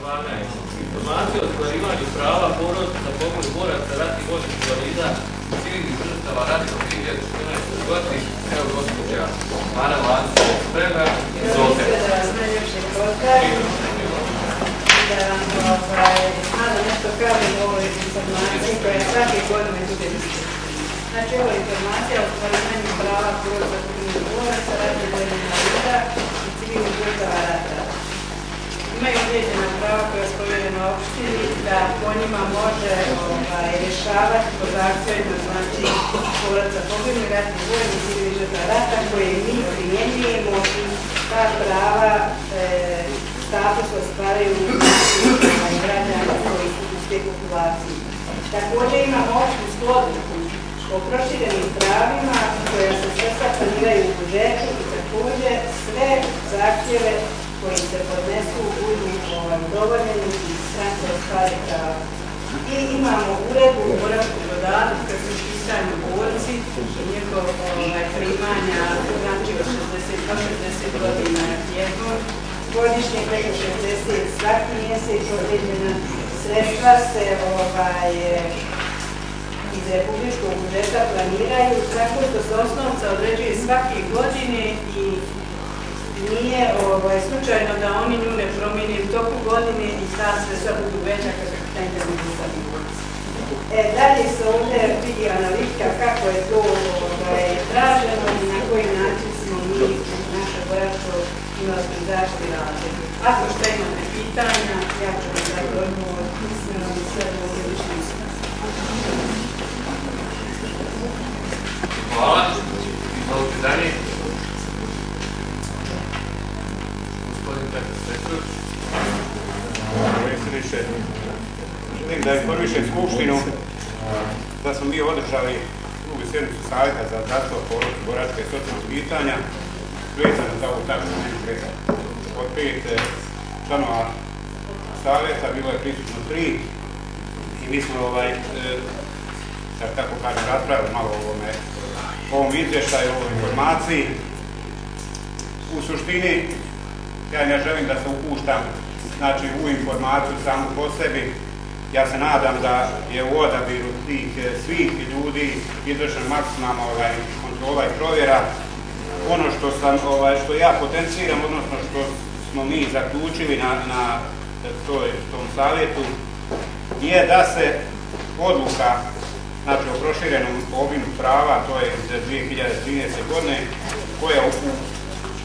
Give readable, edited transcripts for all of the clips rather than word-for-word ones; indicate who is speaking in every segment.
Speaker 1: Informacije o ostvarivanju prava porodica za poginulih boraca, ratnih vojnih invalida, civilnih žrtava ratnog 2014. godini. Evo gospođa Mara Laca sprema. Izvolite.
Speaker 2: Da malo nešto kažem o ovoj informaciji koja svake godine bude isti. Znači, ovo je informacija o ostvarivanju prava porodica za poginulih boraca, ratnih vojnih invalida i civilnih žrtava rata. Imaju određena prava koja su povjerena opštini da po njima može rješavati po zahtjevima, znači boraca poginulih, ratnih vojnih i civilnih žrtava rata koje mi primjenjujemo i ta prava status ostvaraju građani koji su u sve populaciji. Također imamo opštu odluku o proširenim pravima koja se sredstva planiraju u budžetu i također sve zahtjeve koji se podnesu budu udovoljeni i stranke ostvare prava. I imamo uredbu o boračkom dodatku kad su u pitanju borci i njihov primanja, znači od 60 do 60 godina jednom, godišnje preko 60 svaki mjesec određena sredstva se iz republičkog budžeta planiraju, tako što se osnovca određuje svake godine i nije slučajno da oni nju ne promijene u toku godine i ta sredstva budu veća kada je taj internetisani borci. Dalje se ovdje vidi analitika kako je to traženo i na koji način smo mi naše boračko invalidske zaštite radili. Ako što imate pitanja, ja ću vam dati odgovor, mislim da mi sve ovdje više nisam.
Speaker 1: Hvala. Izvolite dalje. Gospodin Petar Svetković.
Speaker 3: Želim da informišem Skupštinu da smo mi održali drugu sjednicu Savjeta za zdravstvo, porodicu, boračka i socijalna pitanja vezano za ovu tačku dnevnog reda. Od 5 članova Savjeta bilo je prisutno 3 i mi smo da tako kažem raspravili malo o ovom izvještaju, o ovoj informaciji. U suštini ja ne želim da se upuštam u informaciju samu po sebi. Ja se nadam da je u odabiru tih svih ljudi izvršena maksimalna kontrola i provjera. Ono što ja potenciram, odnosno što smo mi zaključili na tom savjetu, je da se odluka o proširenom obimu prava, to je za 2013. godine, koja u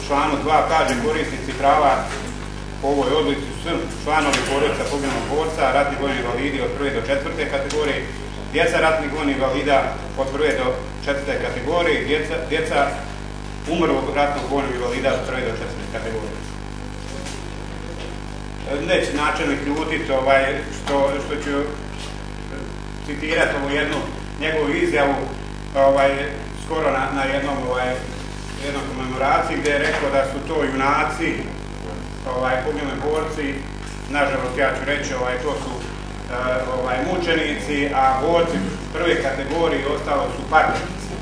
Speaker 3: članu 2 kaže korisnici prava po ovoj odluci su članovi porodica poginulog borca, ratni vojni invalidi od 1. do 4. kategorije, djeca ratnih vojnih invalida od 1. do 4. kategorije, djeca umrlog ratnog vojnog invalida od 1. do 4. kategorije. Neće načelnik ljutiti što ću citirati ovu jednu njegovu izjavu skoro na jednom komemoraciji gdje je rekao da su to junaci, poginuli borci, nažalost ja ću reći to su mučenici, a borci prve kategorije ostalo su patnici.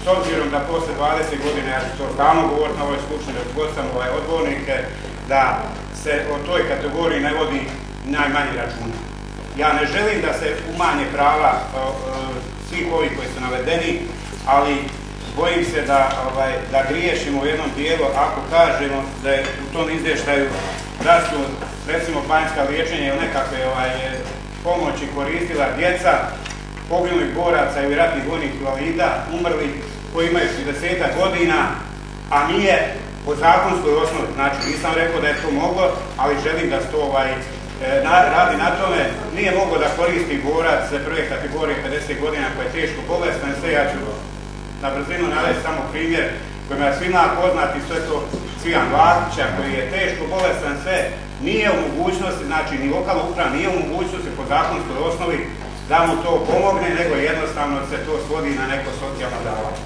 Speaker 3: S obzirom da posle 20 godina, ja ću to stalno govoriti na ovoj skupštini, dok god sam odbornik, da se o toj kategoriji ne vodi najmanji račun. Ja ne želim da se umanje prava svih ovih koji su navedeni, ali bojim se da griješimo u jednom dijelu ako kažemo da je u tom izvještaju da su recimo banjska liječenja ili nekakve pomoći koristila djeca poginulih boraca ili ratnih vojnih invalida, umrli, koji imaju 30 godina, a nije po zakonskoj osnovi. Znači, nisam rekao da je to moglo, ali želim da se to radi na tome. Nije moglo da koristi borac prve kategorije 50 godina koji je teško bolestan. Sve ja ću na brzinu navesti samo primjer koji me svima poznati, sve to Cvijan Vlakića koji je teško bolestan, sve nije u mogućnosti, znači ni lokalna uprava nije u mogućnosti po zakonskoj osnovi da mu to pomogne, nego jednostavno se to svodi na neko socijalno davanje.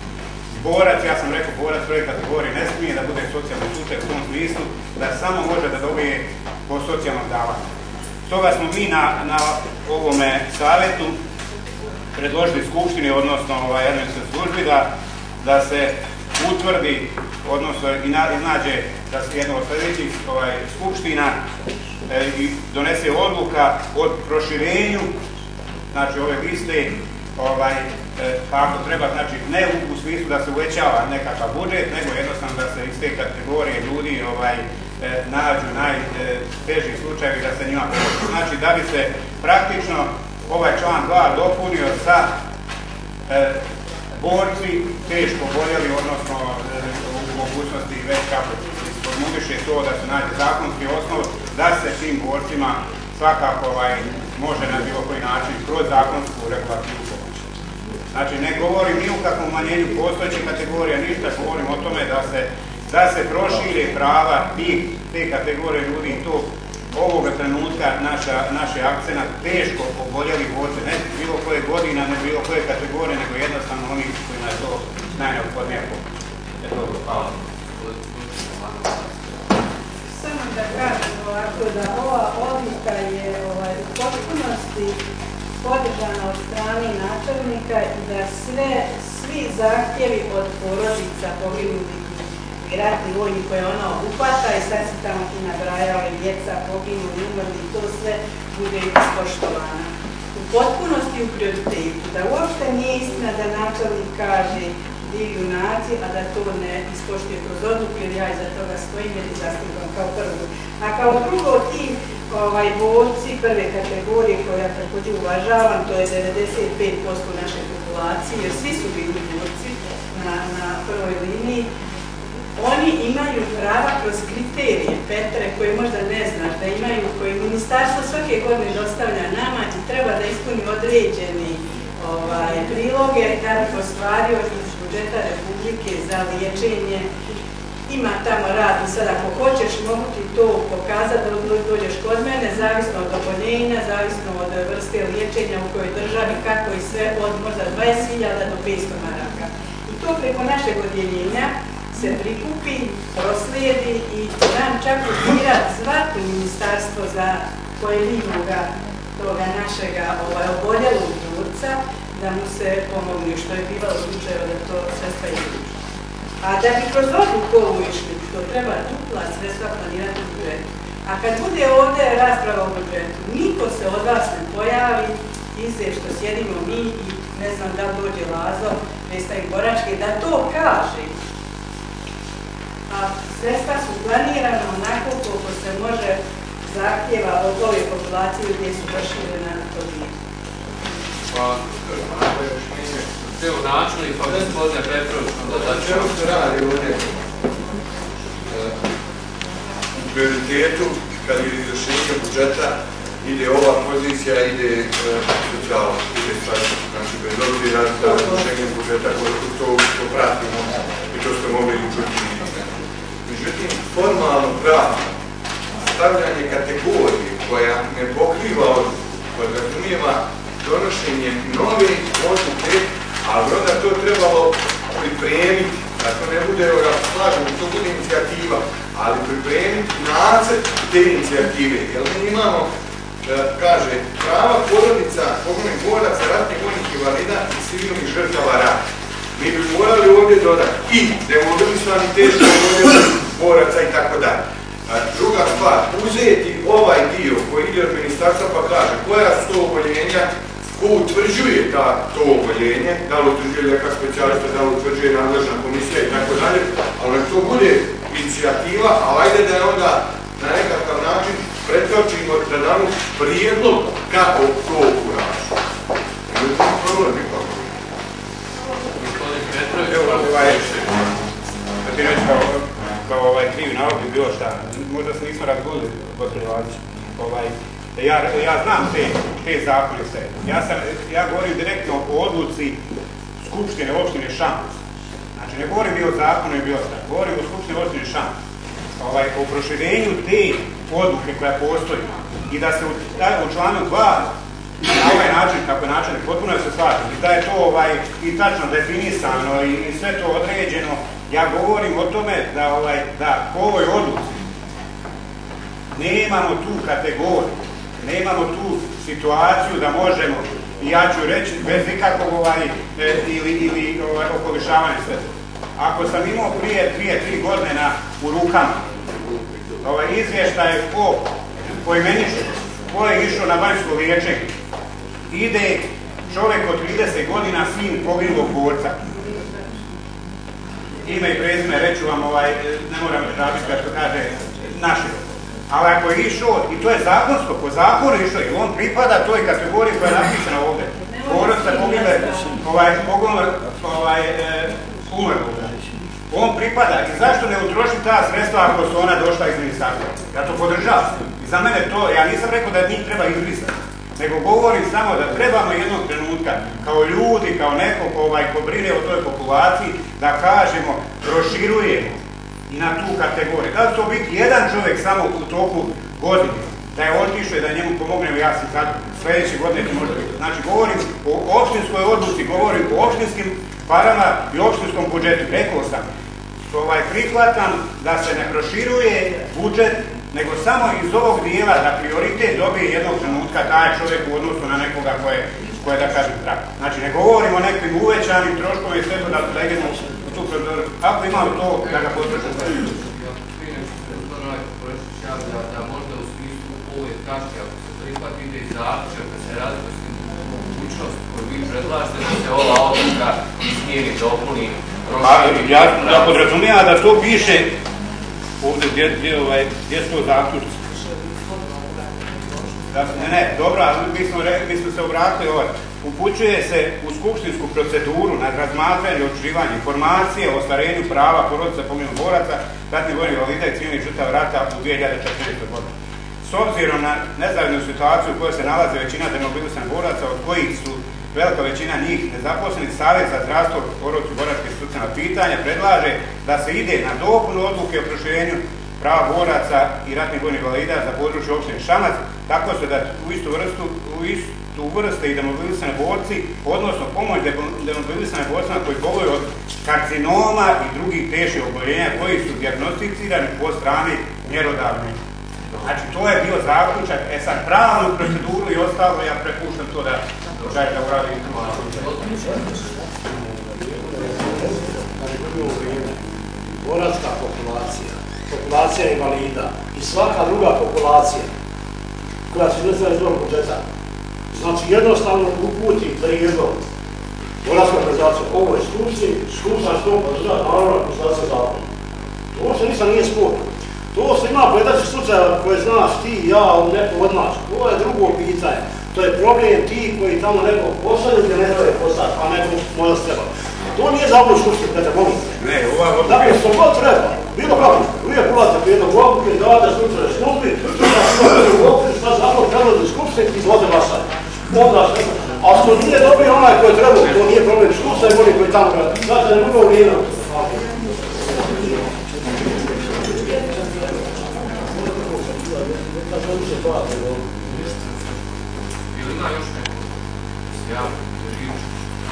Speaker 3: Borac, ja sam rekao, borac prve kategorije ne smije da bude socijalni slučaj u tom smislu, da samo može da dobije po socijalnom davanju. Stoga smo mi na ovome savjetu predložili Skupštini, odnosno jednoj službi, da se utvrdi, odnosno iznađe da se jedno od sljedećih skupština i donese odluka o proširenju, znači ove liste, pa ako treba, znači ne u smislu da se uvećava nekakav budžet, nego jednostavno da se iz te kategorije ljudi nađu najteži slučajevi da se njima pomoći. Znači da bi se praktično ovaj član 2 dopunio sa borci teško oboljeli, odnosno u mogućnosti već kako formuliše to da se nađe zakonski osnov, da se tim borcima svakako može na bilo koji način kroz zakonsku regulativu pomoći. Znači ne govorim ni o kakvom umanjenju postojećih kategorija, ništa, govorim o tome da se prošire prava te kategorije ljudi i to ovoga trenutka naše akcenat teško oboljeli borci, ne bilo koje godina, ne bilo koje kategorije, nego jednostavno oni kojima je to najneophodnija pomoć. Hvala.
Speaker 2: Samo da kažem ovako da ova odluka je u potpunosti podržana od strane načelnika i da svi zahtjevi od porodica poginulih i ratnih vojnih koje ona obuhvata i sad se tamo tu nabrajali djeca, poginuli, umrli i to sve bude ispoštovana. U potpunosti u prioritetu, da uopšte nije istina da načelnik kaže divlju junaci, a da to ne ispoštuje kroz odluku, jer ja iza toga stojim jer i zastupam kao prvo. A kao drugo, ti borci prve kategorije koje ja također uvažavam, to je 95% naše populacije, jer svi su bili borci na prvoj liniji, oni imaju prava kroz kriterije, Petre, koje možda ne znaš, da imaju, koje ministarstvo svake godine dostavlja nama i treba da ispuni određeni priloge da bi ostvario iz budžeta Republike za liječenje. Ima tamo rad i sad ako hoćeš mogu ti to pokazati da dođeš kod mene, zavisno od oboljenja, zavisno od vrste liječenja u kojoj državi, kako i sve, od možda 20.000 do 500 maraka. I to preko našeg odjeljenja se prikupi, proslijedi i nam čak uzirati zvati ministarstvo za pojedinog toga našega oboljelog borca da mu se pomogne, što je bivalo slučajeva da to sredstva idu. A da bi kroz odluku ovu išli, to treba dupla sredstva planirati u budžetu. A kad bude ovdje rasprava o budžetu, niko se od vas ne pojavi, izve što sjedimo mi i ne znam da dođe Lazo, predstavnik Boračke, da to kaže. A sredstva su planirana onako koliko se može zahtjeva od ove populacije gdje su proširena na to dio.
Speaker 1: Hvala. Evo načelnik, pa gospodine Petrović,
Speaker 4: da čemu se radi ovdje? U prioritetu, kad je izvršenje budžeta, ide ova pozicija, ide socijala, ide stvari, znači bez obzira za izvršenje budžeta, koliko to pratimo i to ste mogli učuti. Međutim, formalno pravno, stavljanje kategorije koja ne pokriva odluku, podrazumijeva donošenje nove odluke, ali onda to trebalo pripremiti, da to ne bude, slažemo, to bude inicijativa, ali pripremiti nacrt te inicijative, jer mi imamo, kaže, prava porodica poginulih boraca, ratnih vojnih invalida i civilnih žrtava rata. Mi bi morali ovdje dodati i demobilisani teško oboljelih boraca i tako dalje. Druga stvar, uzeti ovaj dio koji ide od ministarstva pa kaže koja su to oboljenja, ko utvrđuje to oboljenje, da li utvrđuje ljekar specijalista, da li utvrđuje nadležna komisija i tako dalje, ali to bude inicijativa, ali ajde da je onda na nekakav način pretvrčimo da damo prijedlog kako to uradi. Ili to je problem nekako.
Speaker 1: gospodin Petrović,
Speaker 3: Evo, da ti reći kao krivi navod bi bilo šta, možda se nismo razgovorili, gospodin Vladić, ja znam te zakone sve. Ja govorim direktno o odluci Skupštine opštine Šamac. Znači ne govorim bio o zakonu i bio šta, govorim o Skupštine opštine Šamac. O proširenju te odluke koja postoji i da se u članu 2 na ovaj način, kako je načelnik, potpuno se slažem, i da je to i tačno definisano i sve to određeno. Ja govorim o tome da po ovoj odluci nemamo tu kategoriju, nemamo tu situaciju da možemo, i ja ću reći, bez ikakvog ili okolišavanja sve. ako sam imao prije 2-3 godine u rukama izvještaj o poimeniču ko je išao na vanjsko liječenje, ide čovjek od 30 godina, sin poginulog borca. Ime i prezime, reću vam, ne moram rabiti što kaže naše. Ali ako je išao, i to je zakonsko, po zakonu išao, i on pripada toj kategoriji koja je napisana ovdje. Borac sa umrlog. On pripada, i zašto ne utroši ta sredstva ako su ona došla iz ministarstva? Ja to podržavam. I za mene to, ja nisam rekao da njih treba izbrisati, nego govorim samo da trebamo jednog trenutka, kao ljudi, kao neko ko brine o toj populaciji, da kažemo, proširujemo i na tu kategoriju. Da li to biti jedan čovjek samo u toku godine, da je otišao i da njemu pomognemo, ja sam sad sljedeće godine to može biti. Znači, govorim o opštinskoj odluci, govorim o opštinskim parama i opštinskom budžetu. Rekao sam, prihvatam da se ne proširuje budžet, nego samo iz ovog dijela da prioritet dobije jednog trenutka taj čovjek u odnosu na nekoga ko je da kažem zdrav. Znači, ne govorimo o nekim uvećanim troškovima i sve to da idemo u tu prozoru. Ako imamo to, da ga podržam.
Speaker 1: Da možda u smislu ove tačke, ako se prihvatite i zaključak, da se različiti mogućnost koju vi predlažete, da se ova odluka izmijeni, dopuni, proširi.
Speaker 3: Ja podrazumijem da to piše ovdje gdje su to zaključci. Ne, dobro, ali mi smo se obratili upućuje se u skupštinsku proceduru na razmatranje i odlučivanje informacije o ostvarenju prava porodica poginulih boraca, ratnih vojnih invalida i civilnih žrtava rata u 2014. godini. S obzirom na nezavidnu situaciju u kojoj se nalaze većina demobilisanih boraca, od kojih su velika većina njih nezaposlenih, Savjet za zdravstvo, porodicu i boračke i socijalna pitanja predlaže da se ide na dopunu odluke o proširenju prava boraca i ratnih vojnih invalida za područje opštine Šamac, tako se da u istu uvrste i demobilisane borci, odnosno pomoć demobilisane borcima koji boluju od karcinoma i drugih teških oboljenja koji su dijagnosticirani po strani mjerodavne. Znači, to je bio zaključak. Sad, pravnu proceduru i ostalo, ja prepuštam to da uradi
Speaker 5: boračka populacija invalida i svaka druga populacija koja se izgleda iz drugog budžeta. Znači, jednostavno uputi prijedlog boračka organizacija ovoj skupštini, skupština što podržava naravno konsultacija zakona. To se ništa nije sporno. To se ima pojedinačnih slučajeva koje znaš ti, ja, neko od nas. To je drugo pitanje. To je problem ti koji tamo nekog pošalju gdje ne treba poslati, a nekog možda se treba. To nije za ovu skupštinu, kada molim.
Speaker 3: Ne, ova odluka...
Speaker 5: Dakle, što god treba, bilo kako, uvijek ulazite prijednog odluke, date slučaje službi, šta zakon predloži skupštini, izvode glasanje. Onda sve. A što nije dobio onaj koji je trebao, to nije problem. Što se oni koji tamo gledaju? Znači, ne mogu vrijeme.
Speaker 1: Ili ima još neko?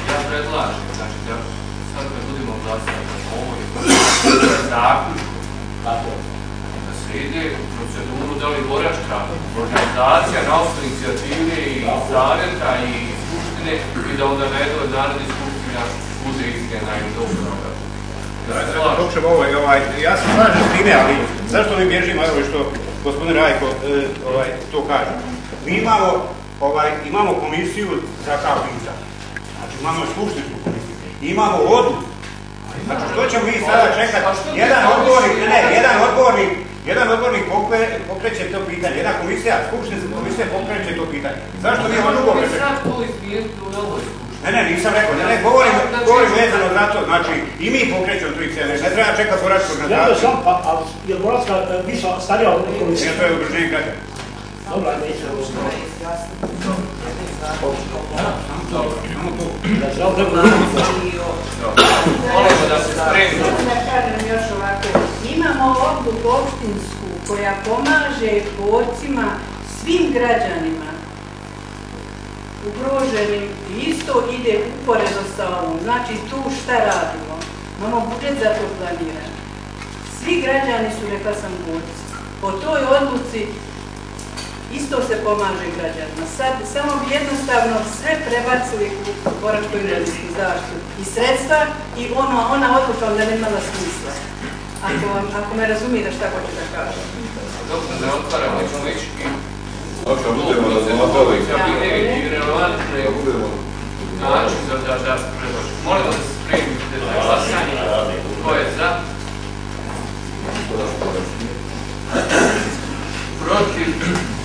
Speaker 1: Ja predlažem, znači da sad kad budemo glasati o ovoj zaključku, da se ide u proceduru da li boračka organizacija na osnovu inicijative i savjeta i skupštine i da onda na jednoj naredni skupština bude izmjena i dopuna.
Speaker 3: Ja se slažem s time, ali zašto mi bježimo, evo što gospodin Rajko to kaže. Mi imamo komisiju za ta pitanja. Znači imamo skupštinsku komisiju. Imamo odluku. Znači što ćemo mi sada čekati? Jedan odbornik pokreće to pitanje. Jedna komisija, skupštinska komisija pokreće to pitanje. Zašto mi ovo drugo pokreće? Ne, nisam rekao, ne, govorim vezano za to, znači i mi pokrećemo tu cijene, ne treba čekati boračku organizaciju.
Speaker 5: Ne, sam, je boračka više starija od komisije?
Speaker 3: Ne, to je udruženje građana.
Speaker 5: Dobro, neće.
Speaker 1: Volimo da se spremimo.
Speaker 2: Da kažem još ovako, imamo odluku opštinsku koja pomaže borcima, svim građanima ugroženim i isto ide uporedo sa ovom. Znači tu šta radimo? Imamo budžet za to planiran. Svi građani su, rekla sam, borci. Po toj odluci isto se pomaže građanima. Sad samo bi jednostavno sve prebacili u boračko-invalidsku zaštitu. i sredstva i ona odluka onda nemala smisla. Ako me razumijete šta hoću da kažem.
Speaker 1: Dok se ne otvara, nećemo ići i
Speaker 4: Ako budemo razmatrali,
Speaker 1: i relevantne način da predložimo. Molim da se spremite za glasanje. Ko je za? Protiv?